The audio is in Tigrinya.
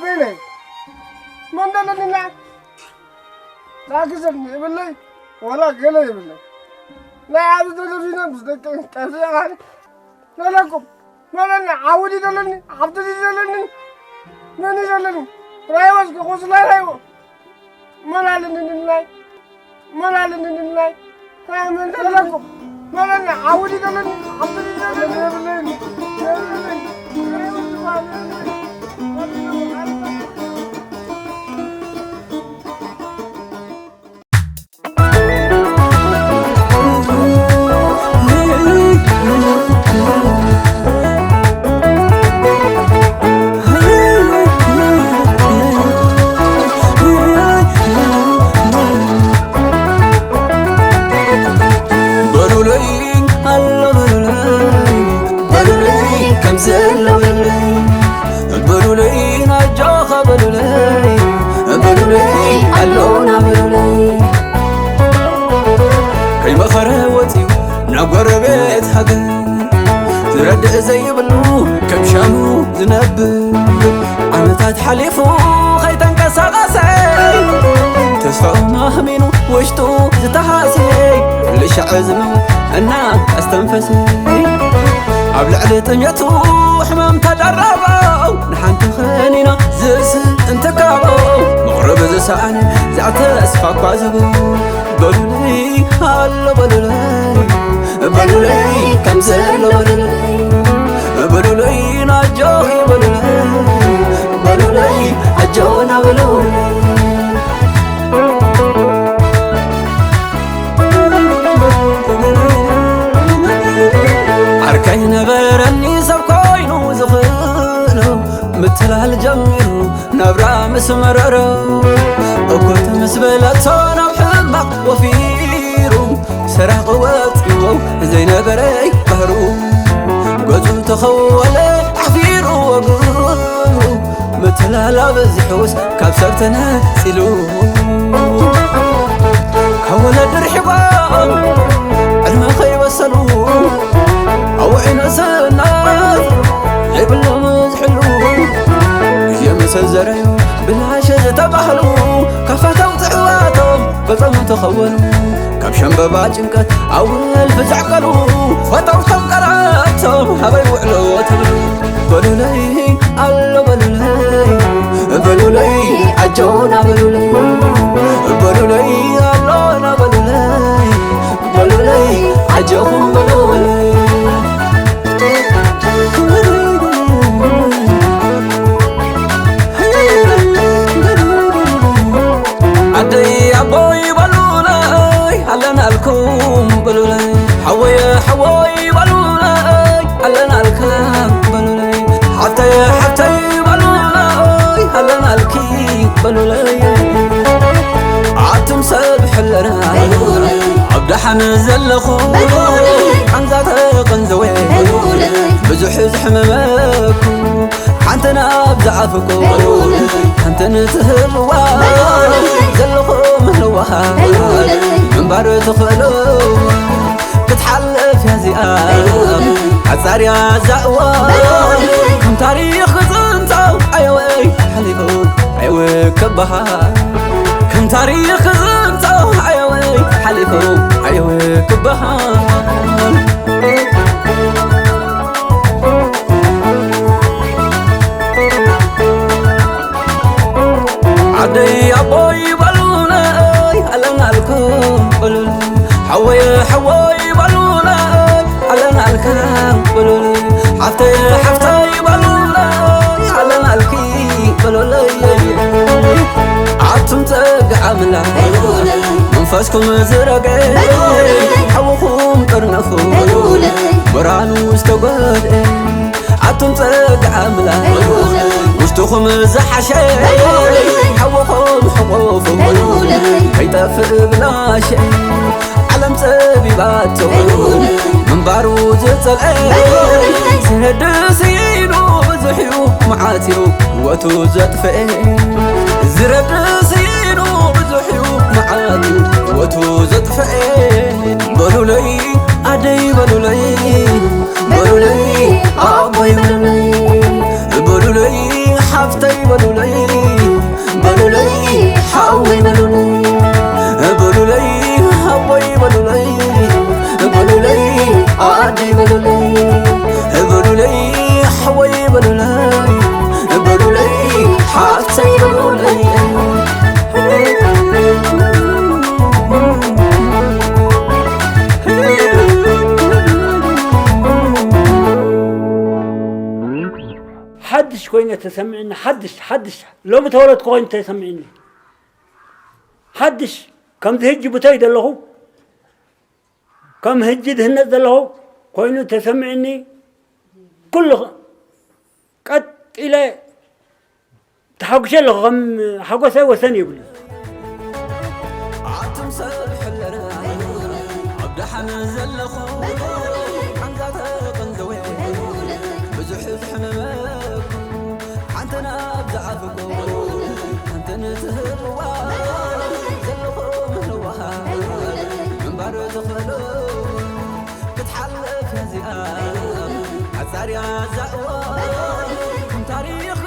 በይነይ መን ደለኒ ናይ ላግዘኒ ይብለይ፣ ወላ ገለ ይብለይ። ናይ ኣብዚ ቴሌቪዥን ምስ ደቂ ቀዝያ ኻል ዘለኩም መለኒ፣ ዓውዲ ዘለኒ፣ ዓብዲ ዘለኒ፣ መን ዘለኒ? ራይወ እስኪ ቁስላይ ራይወ። መላለኒ ንላይ፣ መላለኒ ንላይ። ራይ መን ዘለኩም? መለኒ፣ ዓውዲ ዘለኒ፣ ዓብዲ ዘለኒ፣ የብለኒ፣ የብለኒ። ራይወ እስኪ ቁስላይ ራይወ። በሉለይ ኣሎ በሉለይ፣ በሉለይ ከም ዘሎ በሉለይ፣ በሉለይ ናጆኻ በሉለይ፣ በሉለይ ኣሎና በሉለይ። ከይመኸረ ወፂኡ ናብ ጎረቤት ሃገር፣ ዝረድእ ዘይብሉ ከም ሻሙ ዝነብር፣ ዓመታት ሓሊፉ ከይተንቀሳቐሰ፣ ተስፋኡ ማህሚኑ ውሽጡ ዝተሃስየ፣ ኩሉ ሻዕ ዝመ እና ኣስተንፈሰ። ኣብ ልዕሊ ጥሜቱ ሕማም ተደረበው፣ ንሓንቲ ኸኒና ዝስእ እንትካበው፣ መቕረቢ ዝሰኣነ ዛዕ ተስፋ እኳ ዝቡ። በሉለይ ኣሎ በሉለይ፣ በሉለይ ከም ዘሎ በሉለይ፣ በሉለይ ናጆኺ በሉለይ፣ በሉለይ ኣጆና በሉለይ። ዓርከይ ነበረኒ ሰብ ኮይኑ ዝኽእሎ፣ ምትላል ጀሚሩ ናብራ ምስ መረሮ፣ እኩት ምስ በለቶ ናብ ሕማቕ ወፊሩ፣ ሰራቒ ወጺዎ ዘይነበረ ባህሩ፣ ገጹ ተኸወለ ኣሕፊሩ ወግሩ፣ ምትላል ኣብዚሑስ ካብ ሰብ ተነጺሉ፣ ካብ ወለዲ ርሒቖም ዕድመ ከይበሰሉ፣ ኣውዒ ንእስነት ዘይብሎም ዝሕሉ፣ ግዜ ምስ ዘረዩ ብላሽ ዝተባህሉ፣ ካብ ፋታው ጽዕዋቶም ገጾም ተኸወሉ። ካብ ሸምበባ ጭንቀት ኣውል ብዘዕቀሉ፣ ፈተውቶም ቀረብቶም ሃበይ ውዕሎ ትብሉ። በሉለይ ኣሎ በሉለይ፣ በሉለይ ኣጆና በሉለይ፣ በሉለይ ኣሎና በሉለይ፣ በሉለይ ኣጆኹም በሉለይ። ዓደይ ኣቦይ በሉለይ፣ ኣለናልኩም በሉለይ። ሓወየ ሓወይ በሉለይ፣ ኣለናልካ በሉለይ። ሓፍተየ ሓፍተይ በሉለይ፣ ኣለናልኪ በሉለይ። ኣቱም ሰብ ሕለና፣ ኣብ ደሓን ዘለኹ፣ ቃንዛ ተቐንዘወ፣ ብዙሕ ዝሕመመኩ ሓንቲ ናብ ዝኣፍቁ፣ ሓንቲ ንትህብዋ ዘለኹ ምህልዋ፣ ምንባር ትኽእሉ ክትሓልፍ እያ እዚኣ፣ ሓጻር እያ እዛ እዋን። ከም ታሪኽ ክጽንቶ ኣየወይ ሓሊፉ ኣየወይ ክበሃል፣ ከም ታሪኽ ክጽንቶ ኣየወይ ሓሊፉ ኣየወይ ክበሃል። ዓደይ ኣቦይ በሉለይ፣ ኣለናልኩም በሉለይ። ሓወይ ሓወይ በሉለይ፣ ኣለናልኩም በሉለይ። ሓፍተይ ሓፍተይ በሉለይ፣ ኣለናልኪ በሉለይ። ኣቱም ጸጋ ኣምላኽ መንፈስኩም ዝረገ፣ ሓውኹም ጥርነፉ፣ ሞራሉ ዝተጎድኤ። ኣቱም ጸጋ ኣምላኽ ውሽጥኹም ዝሓሸ፣ ሓውኹም ሕቑፉ ከይጠፍእ ብላሸ። ዓለም ጸቢባቶ ምንባሩ ዝጸልአ፣ ዝረድእ ስኢኑ ብዙሕ እዩ መዓት እዩ ህይወቱ ዘጥፍአ። ዝረድእ ስኢኑ ብዙሕ እዩ መዓት እዩ ህይወቱ ዘጥፍአ። በሉለይ ኣደይ በሉለይ፣ በሉለይ ኣቦይ በሉለይ፣ በሉለይ ሓፍተ ሓፍተይ በሉለይ፣ በሉለይ፣ ሓወይ በሉለይ፣ በሉለይ፣ ሓወይ በሉለይ፣ በሉለይ፣ ኣደይ በሉለይ፣ በሉለይ፣ ሓወይ በሉለይ፣ በሉለይ፣ ሓፍተይ በሉለይ። ሓድሽ ኮይነ ተሰሚዕኒ፣ ሓድሽ፣ ሓድሽ፣ ሎሚ ተወለድኩ ኮይኑ ተሰሚዕኒ። ሓድሽ፣ ከምዚ ህጂ ብተይ ዘለኹ፣ ከም ህጂ ድህነጽ ዘለኹ ኮይኑ ተሰሚዕኒ። ኩሉ ቀጥ ኢለ ተሓጉሸ ኣለኹ፣ ከም ሓጎሰይ ወሰን የብሉን። ኣቱም ሰብ ሕለና፣ ኣብ ደሓን ዘለኹ፣ ሓንዛ ተቐንዘወ፣ ብዙሕ ዝሕመመኩም፣ ሓንቲ ናብ ዝኣፍቁ፣ ሓንቲ ንትህብዋ፣ ዘለኹም ንዋሃ፣ ምንባር ትኽእሉ፣ ክትሓልፍ እያ እዚኣ፣ ሓጻር እያ እዛ እዋን፣ ከም ታሪኽ